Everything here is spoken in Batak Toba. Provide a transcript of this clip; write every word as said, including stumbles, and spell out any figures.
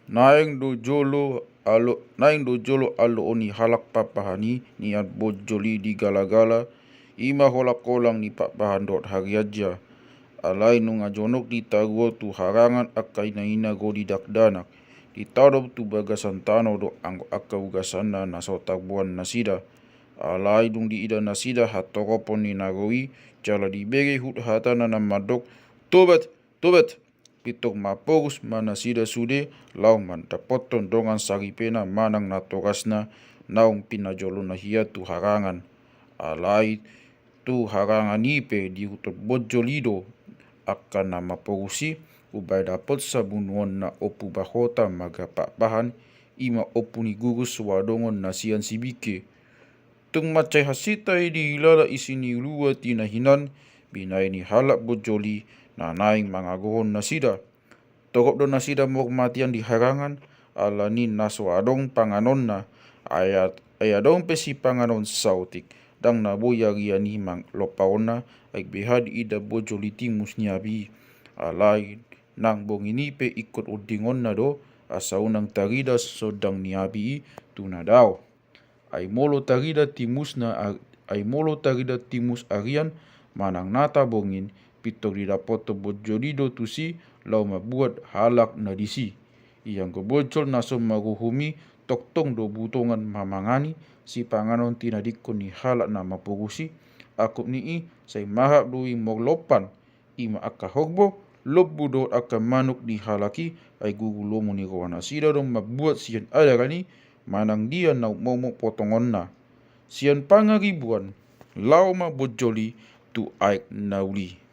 Naeng do jolo alo, naeng do jolo aloon ni halak Pakpahan i nian bonjol i di gala-gala, i ma holang-holang ni Pakpahan dohot harianja. Alai nunga jonok ditaruhon tu harangan angka ina-ina do di dakdanak, ditadop tu bagasan tano do anggo angka ugasanna na so tarboan nasida. Alai dung diida nasida hatoropon ni na ro i, jala dibege huhut hatana na mandok, "Tobat! Tobat!" Pintor mapogos ma nasida sude, laho mandapothon dongan saripena manang natorasna naung pinajolona hian tu harangan. Alai tu harangan i pe diihuthon bonjol i do angka na mapogos i, umbahen dapot sabunuonna Ompu Bahota marga Pakpahan, i ma ompu ni guru so adongon na sian Sibingke. Tung mansai hansit i dihilala isi ni uluan tu na hinan, binahen ni halak bonjol i na naeng mangagohon nasida. Torop do nasida marmatian di harangan, ala ni na so adong panganonna, ai, ai adong pe sipanganon saotik, ndang na boi arian i mangalop paonna, ai beha diida bonjol i timus ni api i. Alai nang borngin i pe ingkon ondingonna do, asa unang tarida sondang ni api i tu na dao. Ai molo tarida timusna a-, ai molo tarida timus arian manang nata borngin, pintor didapothon bonjol i do tusi laho mambuat halak na disi. Ianggo bonjol na so maruhum i tongtong do butongan mamangani sipanganon tinadingkon ni halak na mapogos i, angkup ni i sai mahap do i marlompan, i ma angka horbo, lombu dohot angka manuk ni halak i, ai guru lomo ni roha nasida do mambuat sian adaran i, manang dia na ummokmok potongonna. Sian Pangaribuan, laho ma bonjol i tu aek na uli.